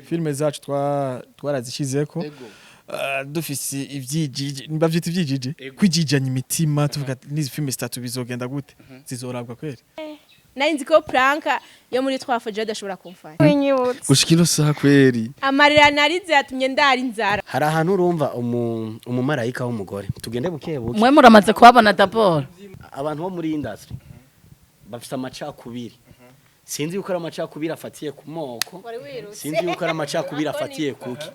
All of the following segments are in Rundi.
Filme zacu twarazishizeko. Dufise ivyijiji, bavyita ivyijiji, kwijijanya imitima, tuvuga ati, n'izi filme zitatu bizogenda gute, zizorabwa kweri? Nari nzi ko prank yo muri twafoje adashobora kumfata. Winyibutse. Gushika ino saha kweri. Amarira narize yatumye ndara inzara. Hari ahantu urumva umumarayika w'umugore, tugende buke buke. Mwe muramaze kuhabona d'abord. Abantu bo muri industry bafite amacakubiri. Sinzi yuko ari amacakubiri afatiye ku moko, sinzi yuko ari amacakubiri afatiye kuki.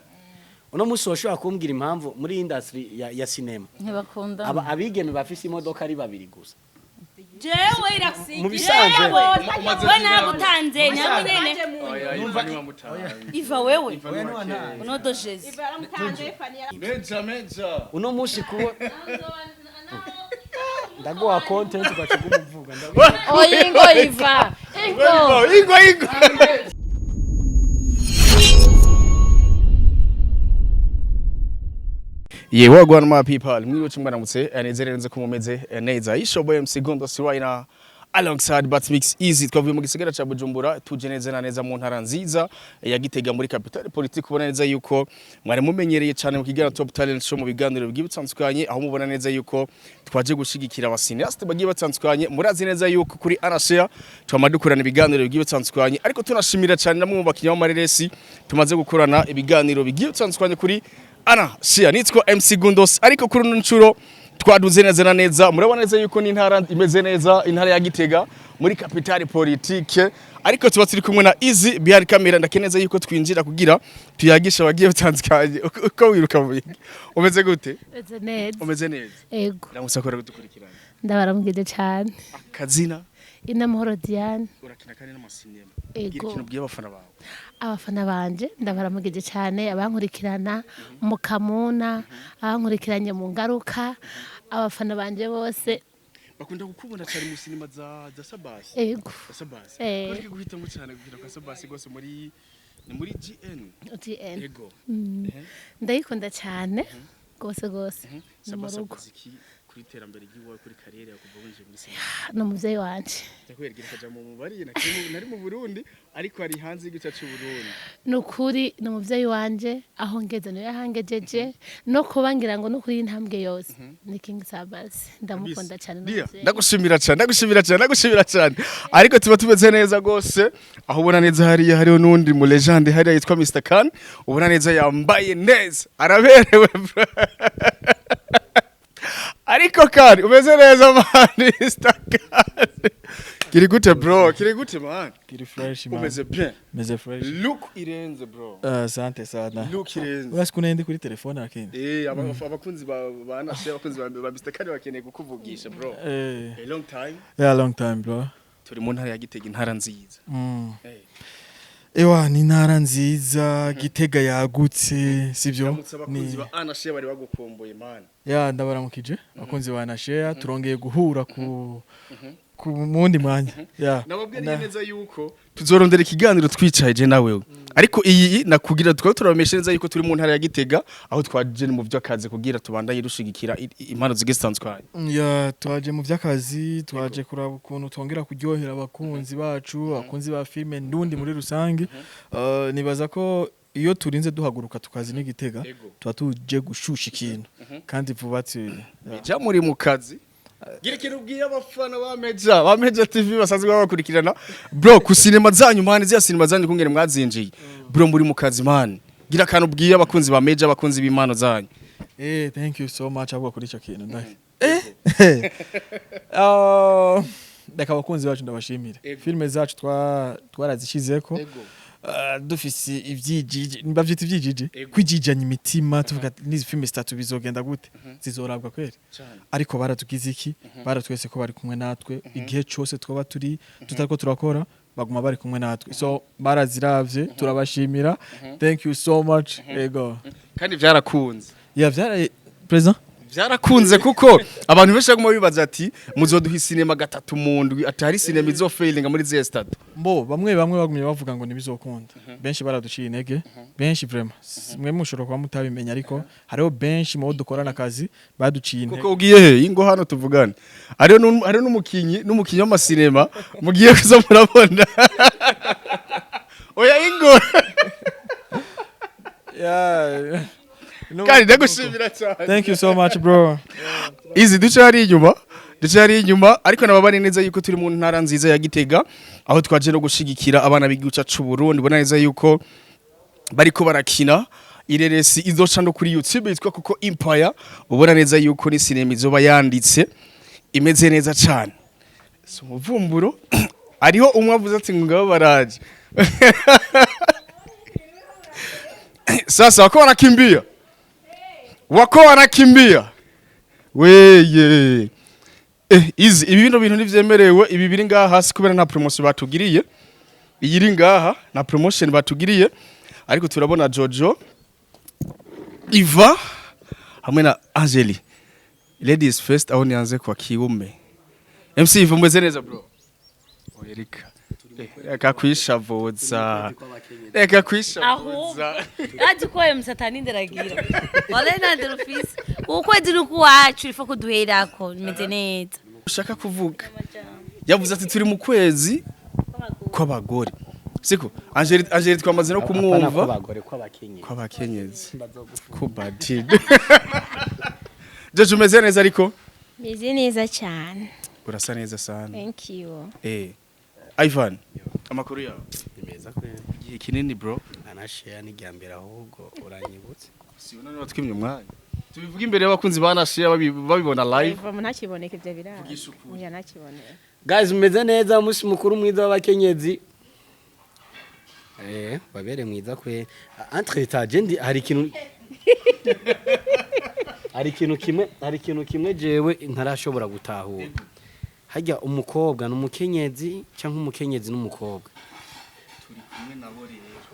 Uno munsi washobora kumbwira impamvu muri industry ya cinema Ntibakunda. aba abigeme bafise imodoka ari babiri gusa? Jewe irakusigira. Mu bisanzwe. We nagutanze nyamwe nyene. Iva wewe. Unodojeze. Meja meja. Uno munsi kuba ndaguha content ugaca umuvuga. Oya, ingo iva. Ingo. Ingo ingo. Ye wagwan my people, mwiriwe, mwaramutse, nezerewe ko mumeze neza. Ishoboye MC Gondo Siwaina alongside Bat Mix Easy. Twavuye mu gisagara ca Bujumbura, tuje neza na neza mu ntara nziza ya Gitega, muri capitale politique. Ubona neza yuko mwari mumenyereye cyane mu kiganiro Top Talent Show, mu biganiro bigiye bitandukanye, aho mubona neza yuko twaje gushigikira aba cinéastes bagiye batandukanye. Murazi neza yuko kuri Arashare twama dukorana ibiganiro bigiye bitandukanye, ariko tunashimira cyane namwe mu bakinya b'amareresi tumaze gukorana ibiganiro bigiye bitandukanye kuri Ana Shia. Nitwa MC Gundos, ariko kuri uno nshuro twaduze neza na neza, murabona neza yuko ni intara imeze neza, intara ya Gitega muri capitale politique, ariko tuba turi kumwe na Easy behind camera. Ndakeneza yuko twinjira kugira tuyagisha abagiye batandukanye. Uko wiruka mu bigi, umeze gute? Meze neza. Umeze neza? Ego. Ndamutse akora gudukurikirana. Ndabaramukije cyane. Akazina? Inamahoro Diane. Urakina kandi n'amasinema. Ego. Gira ikintu ubwiye abafana bawe. Abafana banje ndabaramukije cyane, abankurikirana mu kamuna, abankurikiranye mu ngaruka, abafana banje bose. Bakunda kukubona cyane mu sinema za Sabasi. Ego. Za Sabasi. Eh. Ko guhitamo cyane kugira kwa Sabasi gose muri ni muri GN? GN. Ego. Ndayikunda cyane gose gose. Ni mu Sabasi rugo. akoze iki kuri iterambere ry'iwawe, kuri carrière yawe kuva winjiye muri sinema? Ni umuvyeyi wanje. Ndakwereka akajambo mu bariye nari mu Burundi, ariko ari hanze y'igice cy'u Burundi. Ni ukuri, ni umuvyeyi wanje. Aho ngeze niwe yahangejeje, no kuba ngira ngo no kuri iyi ntambwe yose ni King Sabasi. Ndamukunda cyane, ni Dia, umuvyeyi. Ndagushimira cyane, ndagushimira cyane, ndagushimira cyane. Ariko tuba tumeze neza gose, aho ubona neza hariya hariho n'undi mu legende hariya yitwa Mr Khan, ubona neza yambaye neza, araberewe bro. Ariko Khan, umeze neza man, Mr Khan. Kiri gute bro? Kiri gute man? Kiri fresh man. Umeze bien. Meze fresh. Look irenze bro. Asante sana. Look irenze. Urasi kuna ndi kuri telefone akindi. Eh, abakunzi ba Nashe, abakunzi ba Mr Khan bakeneye kukuvugisha bro. Eh. A long time. Yeah, long time bro. Turi mu ntara ya Gitega, intara nziza. Ewa, ni intara nziza, Gitega yagutse, sivyo? Ndamutse abakunzi Ni ba Anashe bari bagukumbuye man. Ya, ndabaramukije abakunzi ba Nashare, turongeye guhura ku mundi mwanya. Ya. Nababwiye neza yuko tuzorondera ikiganiro twicaye je nawe. Ariko iyi nakugira tukaba turabamesha neza yuko turi mu ntara ya Gitega, aho twaje mu vy'akazi kugira tubandanye dushigikira impano zigiye zitandukanye. Ya, twaje mu vy'akazi, twaje kuraba ukuntu twongera kuryohera abakunzi bacu, abakunzi ba filme ndundi muri rusange. Nibaza ko iyo turinze duhaguruka tukazi n'Igitega, tuba tuje gushusha ikintu kandi vuba ya. Ja muri mu kazi. Gira ikintu ubwiye abafana ba Meja TV basanzwe babakurikirana bro ku sinema zanyu man, ziya sinema zanyu kungene mwazinjiye bro, muri mu kazi man. Gira akantu ubwiye abakunzi ba Meja, abakunzi b'impano zanyu. Thank you so much ahubwo kuri ico kintu. Ah, reka abakunzi bacu ndabashimire. Filme zacu twarazishizeko. Dufise ivyijiji, bavyita ivyijiji, kwijijanya imitima, tuvuga ati, n'izi filme zitatu bizogenda gute, zizorabwa kweri? Ariko baratugize iki, baratwese ko bari kumwe natwe igihe cyose twaba turi tutariko turakora, baguma bari kumwe natwe. So baraziravye, turabashimira, thank you so much, ego. Kandi vyarakunze. Ya, vyaraye president. Vyarakunze kuko abantu benshi baguma bibaza ati muzoduha sinema gatatu mu ndwi, ati hari sinema izofailinga muri zihe stade? Mbo bamwe bamwe bagumye bavuga ngo ntibizokunda. Benshi baraduciye intege, benshi vraiment. Mwe mushobora kuba mutabimenya, ariko hariho benshi mu bo dukorana akazi baduciye intege. Kuko ugiye he? Ingo hano tuvugane. Hariho n'umukinyi w'amasinema mugiye kuza murabona. Oya, ingo. Yeah. Kandi ndagushimira cyane. Thank you so much, bro. Izi duce hari inyuma, duce hari inyuma, ariko nababane neza yuko turi mu ntara nziza ya Gitega, aho twaje no gushigikira abana b'igihugu cyacu Burundi. Bona neza yuko bariko barakina ireresi izoca no kuri YouTube yitwa Koko Empire. Ubona neza yuko ni sinema izoba yanditse imeze neza cyane. Si umuvumburo, ariho umwe avuze ati ngo ngabo baraje. Sasa wako wanakimbia, wako wanakimbia weye. Izi ibi bino bintu ntivyemerewe, ibi biri ngaha hasi kubera nta promotion batugiriye. Iyi iri ngaha nta promotion batugiriye, ariko turabona Jojo, Iva hamwe na Angeli. Ladies first, aho nianze kwa kiume. MC Iva, umeze neza bro? Erika, reka kwishavuza, reka kwishavuza. Azi ko ayo musatani nderagira wala nandera ufise ukwezi ni kuwacu ifo kuduherako bimeze neza. Ushaka kuvuga, yavuze ati turi mu kwezi kw'abagore, siko? Angeli, Angeli twamaze no kumwumva. Kw'abagore, kw'abakenyezi. Kw'abakenyezi kubatide. Jojo, umeze neza ariko? Meze neza cyane. Urasa neza sana. Thank you. Ivan, amakuru yawe? Ni meza kweli. Igihe kinini, bro. Anashare ni irya mbere, ahubwo uranyibutse. Si none watwimye umwanya tubivuga imbere y'abakunzi ba Nashia babibona live. Iva ntakiboneka ibyo birara. Oya, ntakiboneka. Guys, mumeze neza? Umunsi mukuru mwiza w'abakenyezi. Babere mwiza kwe. Entre temps je ndi hari ikintu kimwe jewe ntarashobora gutahura. Hajya umukobwa n'umukenyezi canke umukenyezi n'umukobwa?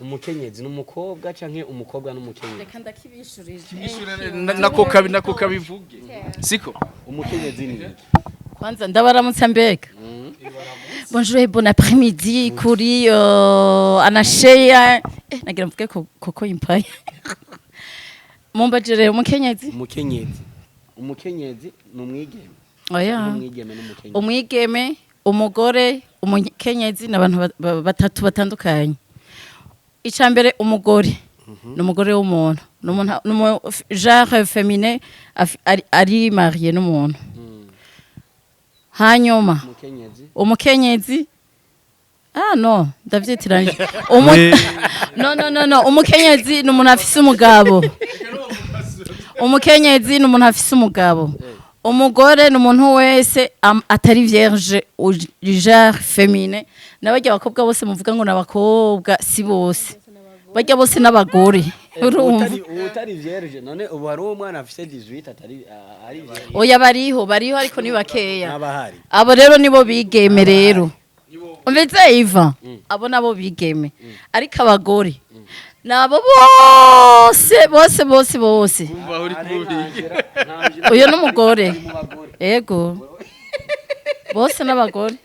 Umukenyezi n'umukobwa canke umukobwa n'umukenyezi? Reka ndakibishurije. Nako kabivuge, siko? Umukenyezi ni iki? Kwanza ndabaramutsa mbega. Bonjour et bon après-midi kuri Anasheya. Nagira mvuge ko Koko Empire. Mumbajire umukenyezi? Umukenyezi ni umwigeme? Oya. N'umwigeme n'umukenyezi? Umwigeme, umugore, umukenyezi ni abantu batatu batandukanye. Icya mbere, umugore ni umugore w'umuntu, ni umuntu, ni genre féminin ari marié n'umuntu. Hanyuma umukenyezi? Umukenyezi, ah no, ndavyitiranye. No, no, no, no, umukenyezi ni umuntu afise umugabo. Umukenyezi ni umuntu afise umugabo. Umugore ni umuntu wese atari vierge ou genre féminin. N'abarya abakobwa bose muvuga ngo n'abakobwa, si bose. Barya bose n'abagore, urumva? Utari vierge, none ubu hari umwana afise 18 atari ari vierge? Oya, bariho, bariho, ariko ni bakeya. N'abahari. Abo rero nibo bigeme rero, umvise Iva? Abo nabo bigeme, ariko abagore nabo bose bose bose bose. Umva uri kubi. Uyu n'umugore, ego, bose n'abagore.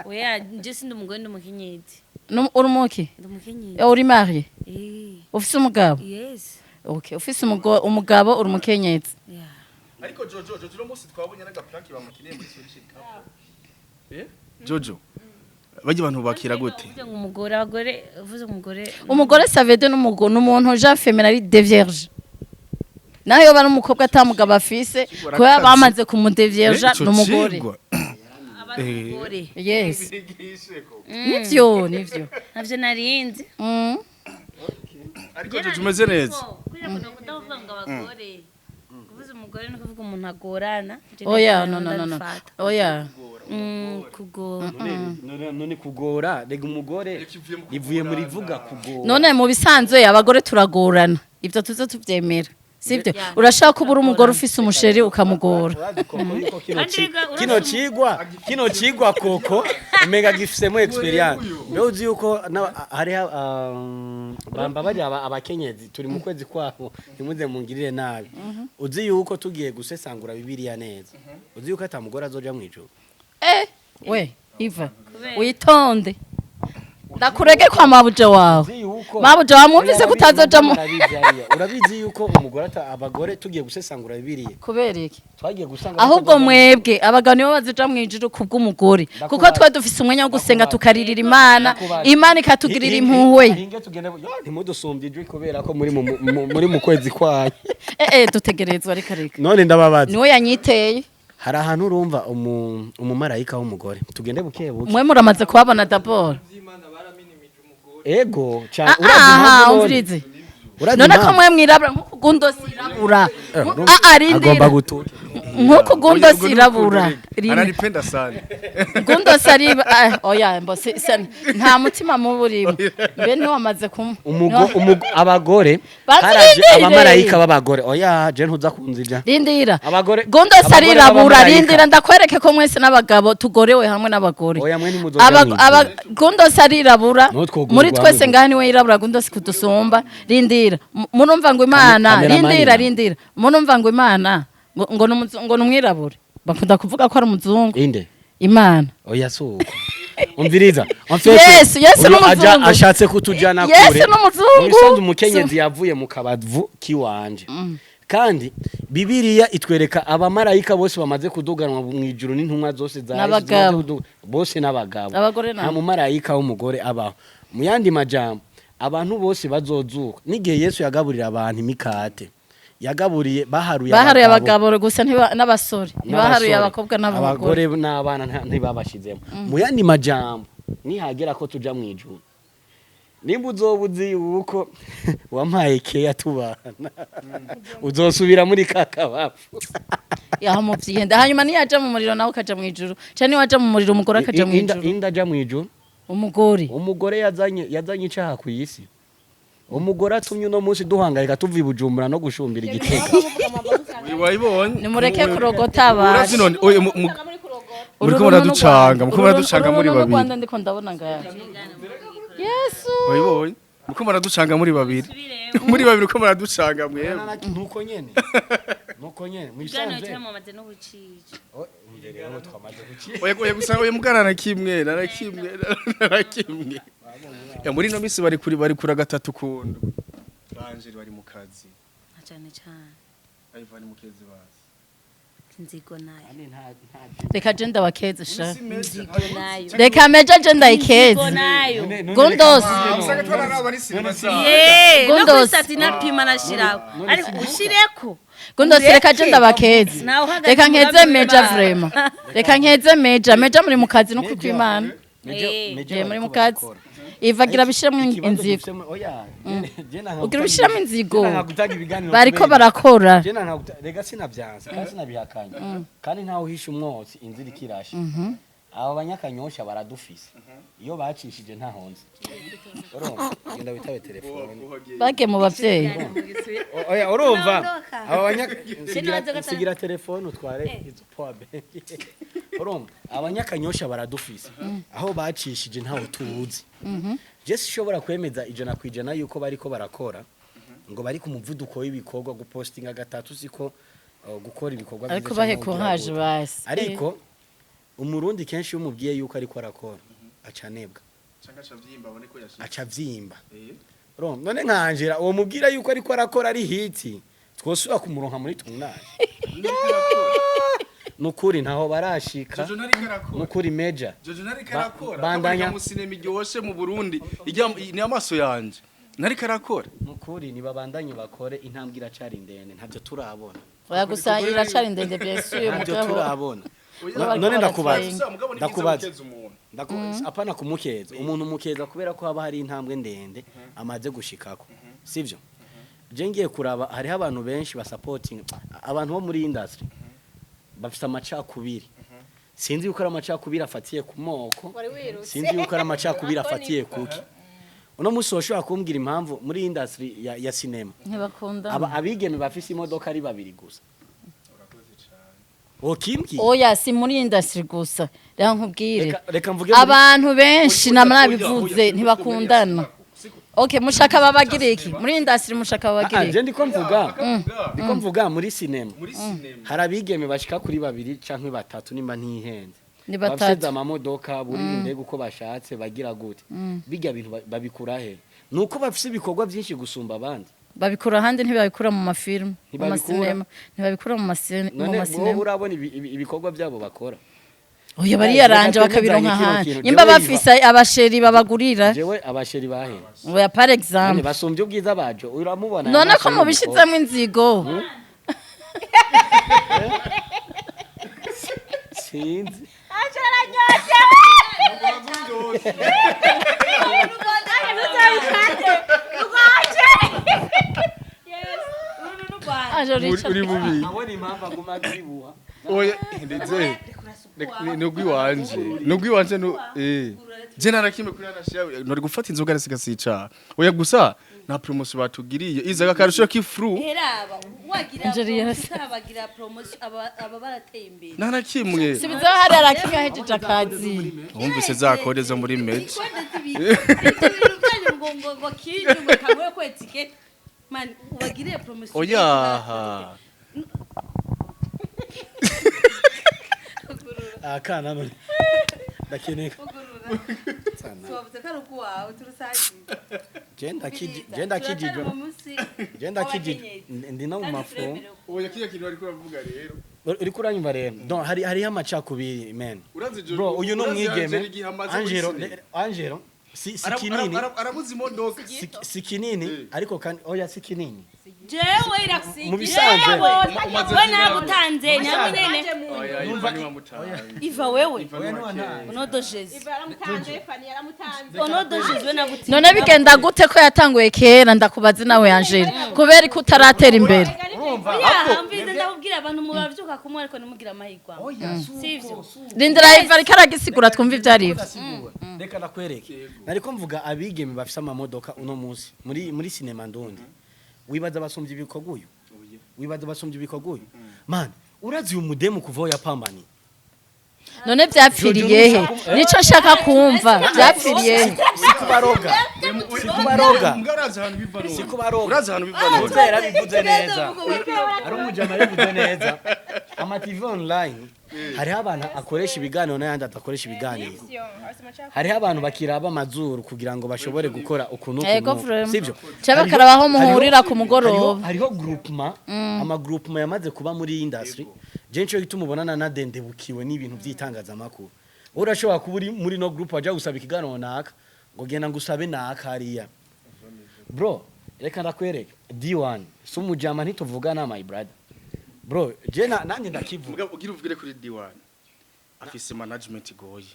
Oya, nje sindi umugore, ndi umukenyezi. Uri umuki? Ndi umukenyezi. Uri marié? Eh. Ufise umugabo? Yes. Okay, ufise umugabo uri umukenyezi. Yeah. Ariko Jojo, Jojo, uno munsi twabonye n'aga prank bamukiniye muri Solution Couple. Jojo, bajya abantu bakira gute? Uvuze ngo umugore, abagore, uvuze umugore. Umugore, ça veut dire n'umuntu genre féminin ari dévierge. Naho yoba ari umukobwa atamugabo afise, kubera bamaze kumudevierja, Ico ni umugore. cigwa. Aba ari umugore. Yes, nivyo, nivyo. Navyo narinzi. Ariko Jojo, umeze neza? Kugira ngo ndavuga ngo abagore, kuvuza umugore no kuvuga umuntu agorana. Je Oya, ntabwo no, no, no, no. ndabifata. Oya. Kugora. None kugora rega, umugore ivuye muri vuga kugora. None mu bisanzwe abagore turagorana, ibyo tuze tuvyemera, sibyo? Urashaka kuba uri umugore ufise umusheri ukamugora. Urazi koko yuko kino Kandi kino cigwa koko umenga gifisemo experience. Mbe uzi yuko hariho bamba bari abakenyezi turi mu kwezi kwabo, ntimuze mungirire nabi. Uzi yuko tugiye gusesangura Bibiliya neza, uzi yuko ata mugore azoja mw'ijuru? Eh, we Iva, witonde, ndakurege kwa mabuja wawe. Uzi yuko Yuko Mabuja wamwumvise ko utazoja mu Urabizi hariya. Urabizi yuko umugore abagore tugiye gusesangura Bibiliya, Kubera iki? Twagiye gusanga Ahubwo batazoja mu- mwebwe abagabo nibo bazija mu ijuru kubw'umugore, kuko Ndakubaza. twe dufise umwanya wo gusenga, Ndakubaza. tukaririra Imana, Ndakubaza. Imana ikatugirira impuhwe. Hinge tugende, yo, ntimudusumbye ijwi kubera ko muri mu kwezi kwayo. Dutegerezwa, reka reka. None ndababaza, Niwe yanyiteye. hari ahantu urumva umumarayika w'umugore? Tugende buke buke. Mwe muramaze kuhabona d'abord. Ego cyane. Ah, Urazi aha, impamvu none? umvirize. Urazi None ko impamvu? mwe mwirabura, nk'uko Gundo sirabura. Ah ah, rindira. Agomba gutura. Nk'uko Gundo sirabura. Ananipenda sana. Gundo sariba, ah, oya mbo nta mutima mubi urimo. Mbe ntiwamaze kumwe? Abagore Banza haraje urindire. abamarayika b'abagore. Oya, je ntuza kunzija. Rindira. Abagore Gundo abagore sarirabura. b'abamarayika. Rindira ndakwereke ko mwese n'abagabo tugorewe hamwe n'abagore. Oya, mwe ntimuzoja mw'ijuru. Gundo sarirabura. Nutwogurwa Muri twese hamwe. ngaha niwe yirabura, Gundo si kudusumba. Rindira. Murumva ngo Imana, Cameraman rindira, nawe. rindira. Murumva ngo Imana ngo numwirabure. Bakunda kuvuga ko ari umuzungu. Inde? Imana. Oya, suko umviriza. En fait, Yesu, Yesu uyu n'umuzungu. ashatse kutujana Yesu kure. n'umuzungu. Mu bisanzwe umukenyezi yavuye mu kabavu kiwanje, kandi Bibiliya itwereka abamarayika bose bamaze kuduganwa mu ijuru n'intumwa zose za Yesu N'abagabo. zimaze bose n'abagabo. Abagore nabo. Nta mumarayika w'umugore abaho. Mu yandi majambo, abantu bose bazozuka, n'igihe Yesu yagaburira abantu imikate, yagaburiye baharuye Baharuye abagabo gusa, n'abasore ntibaharuye, n'abasore. abakobwa n'abagore. Abagore n'abana ntibabashizemo. Mu yandi majambo, nihagera ko tuja mu ijuru, nimba uzoba uzi yuko wampaye keya tubana, uzosubira muri ka kabafu. Yaho muvyihenda, hanyuma niyaja mu muriro nawe ukaja mu ijuru, canke niwaja mu muriro umugore akaja mu ijuru. Inda aja mu ijuru? Umugore. Umugore yazanye icaha ku isi. Umugore atumye uno munsi duhangayika tuva i Bujumbura no gushumbira Igitega. Wayibonye? Nimureke kurogota Urazi abantu. none oya, muriko muraducanga, muriko muraducanga muri Uru babiri. Rwanda ndiko ndabona ngaya Yesu. Wayibonye? Muriko muraducanga muri babiri, muri babiri uko muraducanga mwebwe. Nuko nyene, nuko nyene Ikiganiro mwisanzwe. cyamamaze n'ubucici. Oya oya, gusa oya mugana na kimwe na kimwe na kimwe. Ya muri no misi bari kuri gatatu kundu. Angel bari mu kazi. Cyane cyane. Ivan Mukezi bazi. Inzigo nayo. Reka je ndabakeze sha. Inzigo nayo. Reka meja je ndayikeze. Inzigo nayo. Gundos. Usanga twararaba ni sinema za. Ye, no Gondos. kuri sati napima nashirako, ariko ushireko. Gundos, reka je ndabakeze. Nawe uhagaze Reka nkeze umugambi meja. w'Imana. Vraiment, reka nkeze meja. Meja, muri mu kazi no kwimana. Eh. Muri mu kazi. Ivagira bishiramo inzigo. Ugira ubishiramo inzigo. Bariko barakora. Rega sinavyanse kandi sinabihakanye, kandi ntawe uhisha umwotsi inzira ikirashe. Aba banyakanyosha baradufise, iyo bacishije ntahonze. Urumva, genda witabe telefone. Bagiye mu bavyeyi. Oya, urumva, aba banya Sinaza nsigira telefone utware izo power bank. Urumva, abanyakanyosha baradufise, aho bacishije ntaho tuzi. Je sishobora kwemeza 100% yuko bariko barakora, ngo bari ku muvuduko w'ibikorwa. Gupostinga gatatu siko gukora ibikorwa Ariko vyiza bahe canke kugira courage gute. basi. Ariko umurundi kenshi iyo umubwiye yuko ariko arakora, aca anebwa, aca avyimba. Urumva, none nkanjira uwo mubwira yuko ariko arakora ari hiti, twosubira kumuronka muri tunari. Nukuri ntaho barashika. Jojo ntariko arakora. Nukuri meja. Jojo ntariko arakora. Bandanya. Bandanya mu sinema iryoshe mu Burundi. Ijya ni amaso yanje. Ntariko arakora. Nukuri nibabandanye bakore, intambwe iracari ndende, ntavyo turabona. Oya, gusa iracari ndende, bien sûr, Ntavyo mugabo. turabona. Bariko None ndakubaza. baratrain. Mugabo ni byiza Ndakubaza. gukeza umuntu. Apana kumukeza umuntu, umukeza kubera ko haba hari intambwe ndende amaze gushikako, sivyo? Je ngiye kuraba, hariho abantu benshi basapotinga abantu bo muri industry bafite amacakubiri. Sinzi yuko ari amacakubiri afatiye ku moko, sinzi yuko ari amacakubiri afatiye kuki. Uno munsi woshobora kumbwira impamvu muri industry ya sinema Ntibakunda. aba abigeme bafise imodoka ari babiri gusa? Wokimbwiye? Oya, si muri industry gusa, reka nkubwire. Reka mvuge muri- Abantu benshi Oya, nama oya, nabivuze, oya, ntibakundana. Okay, mushaka babagira iki muri industry? Mushaka babagira Ah, iki? je ndiko mvuga muri sinema. Muri sinema. Hari abigeme bashika kuri babiri canke batatu nimba ntihenze. Ni Bafise batatu. amamodoka, burira indege uko bashatse, bagira gute? Bijya bintu babikura he? Nuko bafise ibikorwa byinshi gusumba abandi. Babikura ahandi, ntibabikura mu mafilmu, mu Ntibabikura. masinema, ntibabikura mu None wowe masinema. urabona ibikorwa byabo bakora? Oya, bariyaranje Reka bakabironka twemezanye kino ahandi. kintu. Nimba Jewe bafise abasheri babagurira. Jewe abasheri bahe? Oya, par None exemple. basumbye ubwiza bajo, uramubona? None Amaso ko y'umukobwa. mubishizemo inzigo. Sinzi. Aje urica. Uri bubi. Abona impamvu aguma azibuha. Oya, ndetse nugwiwanje nugwiwanje nu je narakimwe kuri anashia nori gufata inzoga arasiga. Oya, gusa nta promotion batugiriye iza akarusho k'ifru. Heraba wagira Angeli. Bagira promotion aba barateye imbere. Nta nakimwe. Subizaho hari arakinga ahejeje akazi. Wumvise za kode zo muri med. Ibyo bintu byanyu ngo kinju ngo kamwe ko etiquette man ubagiriye promotion. Oya. Akana none ndakeneye. Tubavuze ko ari ukuwawe turusangiye. Je ndakijijwe, ndi no mu mafu. Oya, kiya kintu ariko uravuga rero. Uriko uranyumva rero? Donc hariho amacakubiri, man. Urazi Bro, uyu ni urazi umwigeme. Angelo igihe amaze muri Angelo sinema. Angelo si kinini. Arabuze imodoka. Si kinini ariko kandi oya, si kinini. Jewe irakusigira. Mu bisanzwe. We nagutanze nyamwe nyene. Oya, Iva niwamutaye. Iva wewe. Iva niwamutaye. Onodo Jésus. Yaramutanze, Fani yaramutanze. Onodo Jésus we nagutanze. None bigenda gute ko yatanguye kera? Ndakubaza nawe Angel, kubera ko utaratera imbere. Oya, mvize ndakubwira, abantu muravyuka kumwe ariko ntimugira amahirwe amwe. Sivyo? Rindira, Iva ariko aragisigura twumve ibyo ari byo. Reka nakwereke, nariko mvuga abigeme bafise amamodoka uno munsi muri sinema ndundi. Wibaza basumbye ibikorwa uyu? Wibaza basumbye ibikorwa uyu? Man, urazi uyu mudemu kuva aho yapambaniye? None byapfiriye he? Nico nshaka kumva, byapfiriye he? Si kubaroga, si kubaroga. Urazi ahantu biva none. Si kubaroga. Urazi ahantu biva none. Muze yarabivuze neza, ari umujama yabivuze neza. Ama TV online, hariho abantu akoresha ibiganiro n'ayandi adakoresha ibiganiro. Hariho abantu bakiraba amazuru kugira ngo bashobore gukora ukuntu Ego, ukuntu. vraiment. Sivyo? Ca bakaraba aho muhurira ku mugoroba. Hariho groupement, ama groupement yamaze kuba muri industry. Je nico gituma ubonana na dendebukiwe n'ibintu by'itangazamakuru. Wowe urashobora kuba uri muri no group, wajya gusaba ikiganiro naka, ngo genda ngusabe naka hariya. Bro, reka ndakwereke, D1 si umujama, ntituvugana, my brother. Bro, je nanjye ndakivuga. Mugabo ugira uvugire kuri D1, afise management igoye.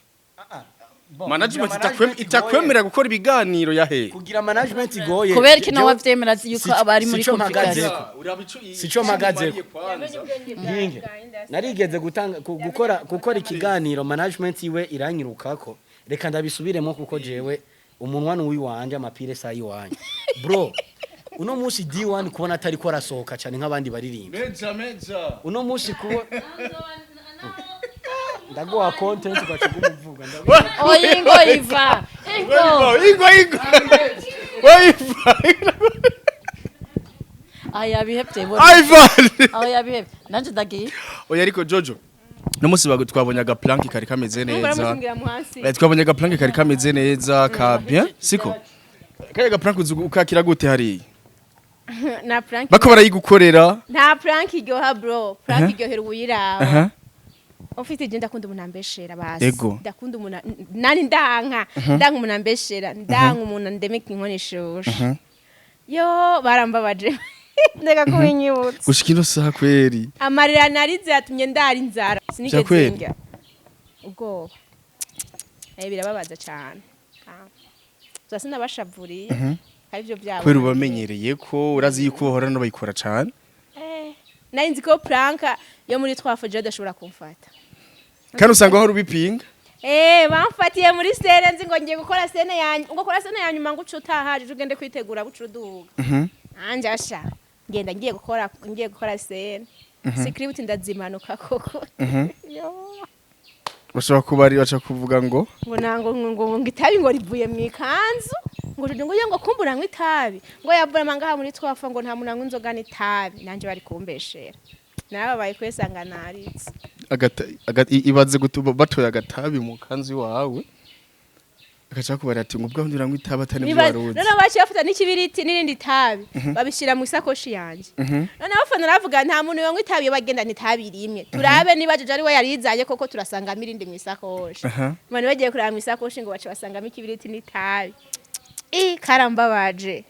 Bon, Management kugira management itakwemera gukora ibiganiro ya he. Kugira management igoye. Kubera iki nawe avyemera, azi yuko aba ari muri Sico complication? mpagazeko. Sico mpagazeko. Nkinge narigeze gutanga gukora ikiganiro, management iwe iranyirukako. Reka ndabisubiremo kuko jewe umunwa ni uwiwanje, amapire sa yiwanje. Bro, uno munsi D1 kubona atari ko arasohoka cyane nk'abandi baririmba. Meja meja. Uno munsi kuba ndaguha content ugaca umuvuga. Oya, ingo Iva, ingo. Ingo ingo. Oiva. Aya bihevye. Ivan. Aho yabihevye, nanje ndagiye. Oya, ariko Jojo no munsi twabonye aga plank kari kameze neza. Baramusungira muhasi. Twabonye aga plank kari kameze neza ka bien, siko? Kaya ga plank uzi ukakira gute hariya? Na prank. Bako barayigukorera. Nta prank iryoha, bro. Prank iryohera uyiraba. Aha. Ufite je ndakunda umuntu ambeshera basi. Ego. Ndakunda umuntu nani, ndanka umuntu ambeshera, ndanka umuntu andemeka inkono ishushe. Yo, barambabaje, ndeka kubinyibutsa. Gushika ino saha kweri. Amarira narize yatumye ndara inzara, sinigeze Vyakweri? ndya ubwoba. Birababaza cyane. Gusa sinabashavuriye ari byo byabo. Kubera ubamenyereye ko urazi yuko bahora bayikora cane. Nari nzi ko prank yo muri twafoje adashobora kumfata. Kandi usanga wahora ubipinga. Bamfatiye muri scène, nzi ngo ngiye gukora scène yanyu, ngo gukora scène ya nyuma, ngo uce utahaje ugende kwitegura buca uduga. Anje asha ngenda ngiye gukora scène, script ndazimanuka koko. Yo. Bashobora kuba ari baca kuvuga ngo Ngo nango ngo itabi ngo rivuye mu ikanzu, ngo ngo ngo kumbura ngo itabi ngo yavura mangaha muri twafa, ngo nta muntu anywa inzoga n'itabi. Nanje bari kumbeshera, nababaye kwesanga naritse. Ibaze batoye agatabi mu kanzu iwawe. Agaca kubara ati ngo ubwo uranywa itabi atari nibyo Niba waruzi. Noneho baciye bafata n'ikibiriti n'irindi tabi, babishyira mu isakoshi yanjye. Noneho abafana baravuga, nta muntu yanywa itabi iyo bagendana itabi rimwe, turabe niba Jojo ari we yarizanye koko, turasangamo irindi mu isakoshi. Abantu bagiye kureba mu isakoshi, ngo bace basangamo ikibiriti n'itabi. I karambabaje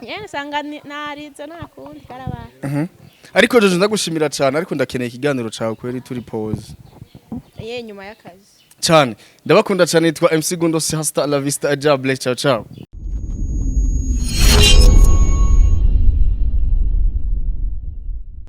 nyene, usanga narize, nta kundi, karabaye. Ariko Jojo, ndagushimira cyane, ariko ndakeneye ikiganiro cawe kweri turi pause. Ye, nyuma y'akazi. Cyane, ndabakunda cyane. Nitwa MC Gundo, hasta la vista, jable, ciao ciao.